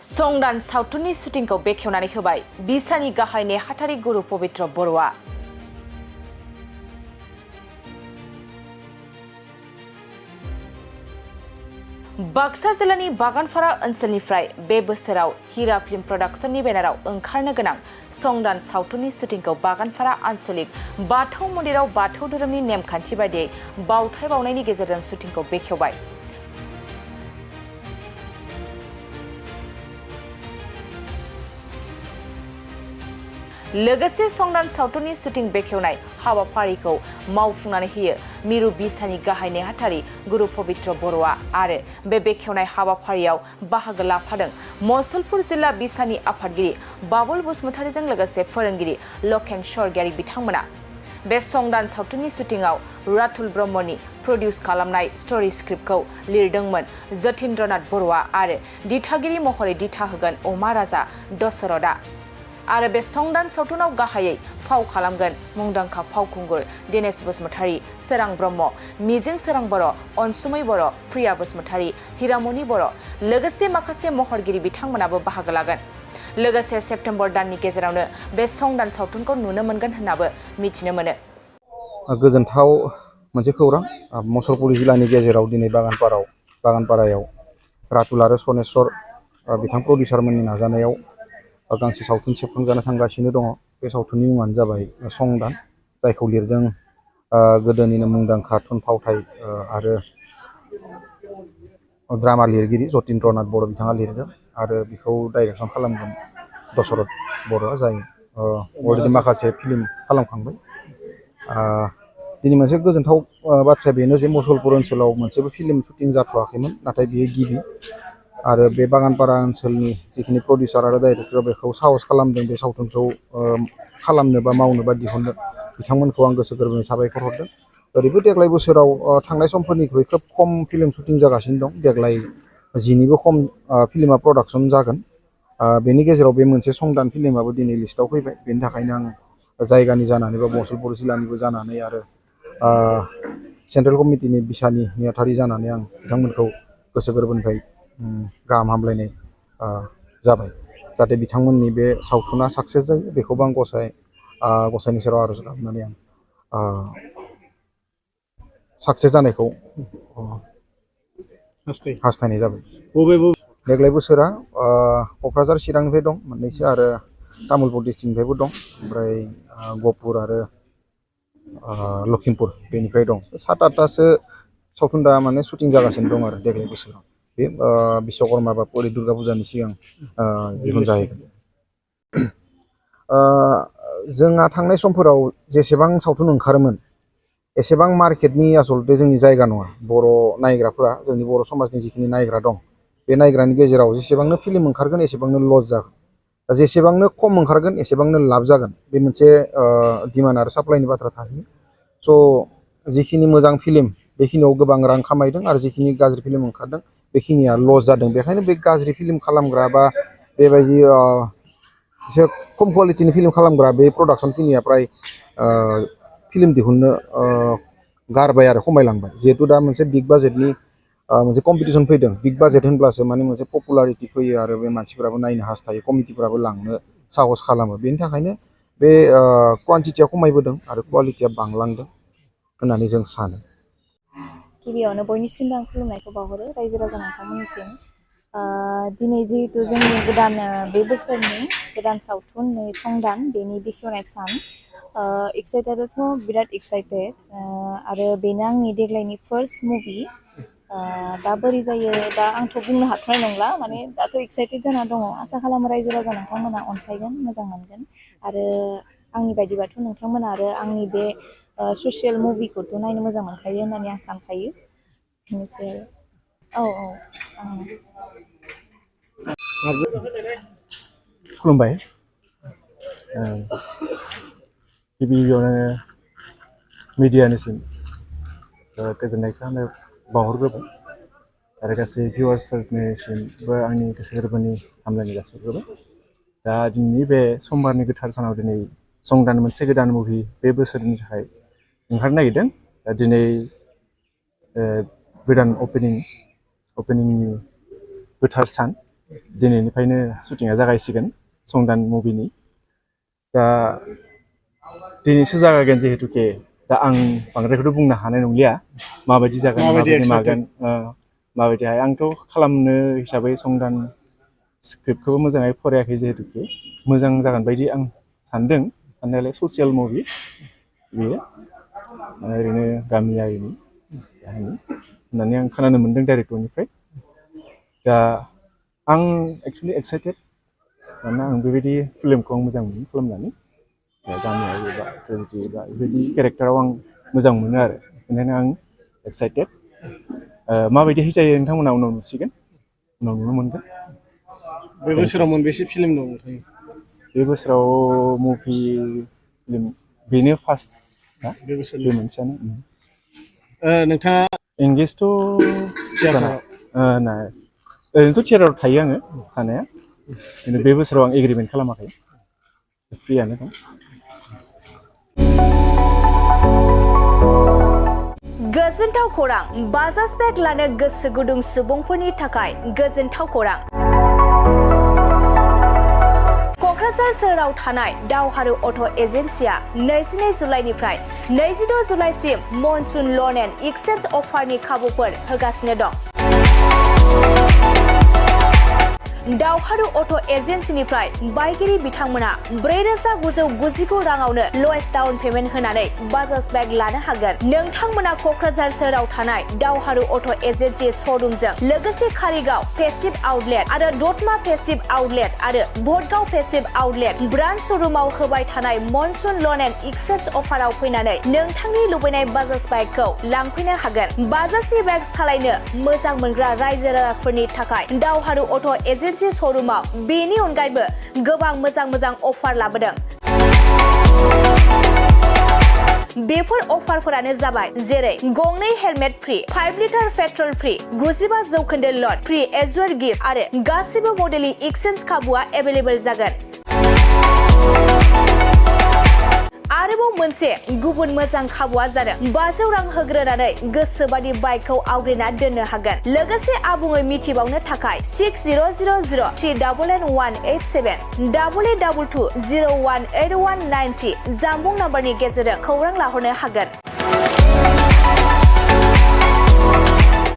संदान सावथुननि शुटिंखौ बेखेवनानै होबाय बिसानि गाहाय नेहाथारि गुरु पबित्र बर'आ। बाक्सा जिल्लानि बागानपारा ओनसोलनिफ्राय बे बोसोराव हिरा फिल्म प्रडाक्शननि बेनाराव ओंखारनो गोनां संदान सावथुननि शुटिंखौ बागानपारा आन्सलिक बाथौ मन्दिराव बाथौ धोरोमनि नेमखान्थि बायदियै बावथाय बावनायनि गेजेरजों शुटिंखौ बेखेवबाय। लोगोसे संदान सावथुननि शुटिं बेखेवनाय हाबाफारिखौ मावफुंनानै होयो मिरु बिसानि गाहाय नेहाथारि गुरु पबित्र बर'आ आरो बे बेखेवनाय हाबाफारियाव बाहागो लाफादों मुसलपुर जिल्ला बिसानि आफादगिरि बाबुल बसुमतारीजों लोगोसे फोरोंगिरि लकेन स्वर्गियारि बिथांमोना। बे संदान सावथुननि शुटिंआव रातुल ब्रह्मनि प्रडिउस खालामनाय स्टोरी स्क्रिप्टखौ लिरदोंमोन जतीन्द्रनाथ बर'आ आरो दिथागिरि महरै दिथा होगोन अमा राजा दशरथआ। आरो बे संदान सावथुनाव गाहायै फाव खालामगोन मुंदांखा फावखुंगुर दिनेश बसुमतारी, सोरां ब्रह्म, मिजिं सोरां बर', अनसुमै बर', प्रिया बसुमतारी, हिरामणि बर', लोगोसे माखासे महरगिरि बिथांमोनाबो बाहागो लागोन। लोगोसे सेप्तेम्बर दाननि गेजेरावनो बे संदान सावथुनखौ नुनो मोनगोन होननाबो मिथिनो मोनो। गोजोनथाव मोनसे खौरां मुसलपुर जिल्लानि गेजेराव दिनै बागानपारायाव रातुल आरो सनेस्वर बिथां प्रडिउसारमोननि नाजानायाव गांसे सावथुन सेबखांजानो थांगासिनो दङ। बे सावथुननि मुङानो जाबाय संदान, जायखौ लिरदों गोदोनिनो मुंदांखा थुनफावथाय आरो ड्रामा लिरगिरि जतीन्द्रनाथ बर' बिथाङा लिरदों आरो बेखौ डाइरेक्सन खालामगोन दशरथ बर'आ, जाय अलरेडि माखासे फिल्म खालामखांबाय। दिनै मोनसे गोजोनथाव बाथ्राया बेनो जे मुसलपुर ओनसोलाव मोनसेबो फिल्म शुटिं जाथ'वाखैमोन, नाथाय बेयो गिबि। आरो बे बागानपारा ओनसोलनि जिखिनि प्रडिउसार आरो डाइरेक्टर बेखौ साहस खालामदों बे सावथुनखौ खालामनो बा मावनो बा दिहुननो, बिथांमोनखौ आं गोसो गोरबोनि साबायखर हरदों। ओरैबो देग्लाय बोसोराव थांनाय समफोरनिख्रुइ खोब खम फिल्म शुटिं जागासिनो दं। देग्लाय 10निबो खम फिल्मा प्रडाक्सन जागोन। बेनि गेजेराव बे मोनसे संदान फिल्माबो दिनै लिस्टआव फैबाय। बेनि थाखायनो आं जायगानि जानानै बा मुसलपुर जिल्लानिबो जानानै आरो सेन्ट्रेल कमिटिनि बिसानि नेहाथारि जानानै आं बिथांमोनखौ गोसो गोरबोनिफ्राय गाहाम हामलायनाय जाबाय। जाहाथे बिथांमोननि बे सावथुना साक्सेस जायो, बेखौबो आं गसाइनि सेराव आर'ज गाबनानै आं साक्सेस जानायखौ हास्थायनाय जाबाय। देग्लाय बोसोरा क'क्राझार चिरांनिफ्राय दं मोननैसो आरो तामुलपुर डिस्ट्रिक्टनिफ्रायबो दं, ओमफ्राय गहपुर आरो लखिमपुर बेनिफ्राय दं। 7-8टासो सावथुन दा माने शुटिं जागासिनो दं आरो देग्लाय बोसोराव। बे बिश्वकर्मा बा परि दुर्गा फुजानि सिगां दिहुनजाहैगोन। जोंहा थांनाय समफोराव जेसेबां सावथुन ओंखारोमोन एसेबां मार्केटनि आसलते जोंनि जायगा नङा। बर' नायग्राफोरा, जोंनि बर' समाजनि जिखिनि नायग्रा दं, बे नायग्रानि गेजेराव जेसेबांनो फिल्म ओंखारगोन एसेबांनो लस जागोन, जेसेबांनो खम ओंखारगोन एसेबांनो लाब जागोन। बे मोनसे डिमान्ड आरो साप्लाइनि बाथ्रा थाहैयो। स' जिखिनि मोजां फिल्म बेखिनियाव गोबां रां खामायदों आरो जिखिनि गाज्रि फिल्म ओंखारदों बेखिनिया लस जादों। बेखायनो बे गाज्रि फिल्म खालामग्रा बा बेबायदि एसे खम कुवालिटिनि फिल्म खालामग्रा बे प्रडाक्सन खिनिया प्राय फिल्म दिहुननो गारबाय आरो खमायलांबाय। जिहेतु दा मोनसे बिग बाजेटनि मोनसे कम्पिटिसन फैदों। बिग बाजेट होनब्लासो माने मोनसे पपुलारिटि फैयो आरो बे मानसिफोराबो नायनो हास्थायो, कमिटिफोराबो लांनो साहस खालामो। बेनि थाखायनो बे क्वान्टिटिया खमायबोदों आरो क्वालिटिया बांलांदों होननानै जों सानो। गिबियावनो बयनिसिमबो आं खुलुमनायखौ बावहरो रायजो राजा नोंथांमोननिसिम। दिनै जिहेतु जोंनि गोदान बे बोसोरनि गोदान सावथुन संदान बेनि बेखेवनाय सान, एक्साइटेडआथ' बिराद एक्साइटेड आरो बेनो आंनि देग्लायनि फार्स्ट मुभि। दा बोरै जायो दा आंथ' बुंनो हाथ'नाय नंला, माने दाथ' एक्साइटेड जाना दङ। आसा खालामो रायजो राजा नोंथांमोना अनसायगोन, मोजां मोनगोन आरो आंनि बायदिबाथ' नोंथांमोना आरो आंनि बे ससियेल मुभिखौथ' नायनो मोजां मोनखायो होननानै आं सानखायो। बेनोसै खुलुमबाय। गिबियावनो मिडियानिसिम गोजोननायखौ आङो बावहरग्रोबाय आरो गासै भिउवार्सफोरनिसिमबो आंनि गोसो गोरबोनि हामलायनाय जासिहरग्रोबाय। दा दिनैनि बे समबारनि गोथार सानाव दिनै संदान मोनसे गोदान मुभि बे बोसोरनि थाखाय ओंखारनो नागिरदों। दा दिनै गोदान अपेनिंनि गोथार सान। दिनैनिफ्रायनो शुटिंआ जागायसिगोन संदान मुभिनि दा दिनैसो जागायगोन जिहेतुके दा आं बांद्रायखौथ' बुंनो हानाय नंलिया माबायदि जागोन माबायदि मागोन माबायदिहाय आंथ' खालामनो हिसाबै संदान स्क्रिप्टखौबो मोजाङै फरायाखै जिहेतुके मोजां जागोन बायदि आं सानदों साननायालाय ससियेल मुभि बेयो ओरैनो गामियारिनि होननानै आं खोनानो मोनदों डाइरेक्टरनिफ्राय दा आं एक्सुवेलि एक्साइटेड मानोना आं बेबायदि फिल्मखौ आं मोजां मोनो खालामनानै गामियारि एबा बेबायदि केरेक्टाराव आं मोजां मोनो आरो बेनिखायनो आं एक्साइटेड माबायदिहाय जायो नोंथांमोना उनाव नुसिगोन उनाव नुनो मोनगोन बे बोसोराव मोनबेसे फिल्म दं नोंथां बे बोसोराव मुभि फिल्म बेनो फार्स्ट ना बे बोसोरनि बे मोनसेयानो नोंथाङा एंगेजथ' थियेटाराव ना ओरैनोथ' थियेटाराव थायो आङो थानाया खिन्थु बे बोसोराव आं एग्रिमेन्ट खालामाखै फ्रियानो दं गोजोनथाव खौरां बाजाज बेग लानो गोसो गुदुं सुबुंफोरनि थाखाय गोजोनथाव खौरां क'क्राझार सोहोराव थानाय दावहारु अट' एजेन्सिया 22 जुलाइनिफ्राय 26 जुलाइसिम मनसुन लन एन्ड एक्सचेन्ज अफारनि खाबुफोर होगासिनो दं दावहारु अट' एजेन्सिनिफ्राय बायगिरि बिथांमोना 4,999 राङावनो लवेस्ट डाउन पेमेन्ट होनानै बाजाज बेग लानो हागोन नोंथांमोना क'क्राझार सोहोराव थानाय दावहारु अट' एजेन्सि श'रुमजों लोगोसे कारिगाव फेस्टिभ आउटलेट आरो दतमा फेस्टिभ आउटलेट आरो भटगाव फेस्टिभ आउटलेट ब्रान्च श'रुमाव होबाय थानाय मनसुन लन एन्ड एक्सचेन्ज अफाराव फैनानै नोंथांनि लुबैनाय बाजाज बाइकखौ लांफैनो हागोन बाजाजनि बाइक सालायनो मोजां मोनग्रा रायजो राजाफोरनि थाखाय दावहारु अट' एजेन्सि श'रुमाव बेनि अनगायैबो गोबां मोजां अफार लाबोदों बेफोर अफारफोरानो जाबाय जेरै गंनै helmet free 5 litre petrol free 95% लट फ्रि एजुअर गिफ्ट आरो गासिबो मडेलनि एक्सचेन्ज खाबुआ एभेलेबल जागोन आरोबाव मोनसे गुबुन मोजां खाबुआ जादों 500 रां होग्रोनानै गोसोबादि बाइकखौ आवग्रिना दोननो हागोन लोगोसे आबुङै मिथिबावनो थाखाय 6000388187 8822018193 जामबुं नाम्बारनि गेजेरजों खौरां लाहरनो हागोन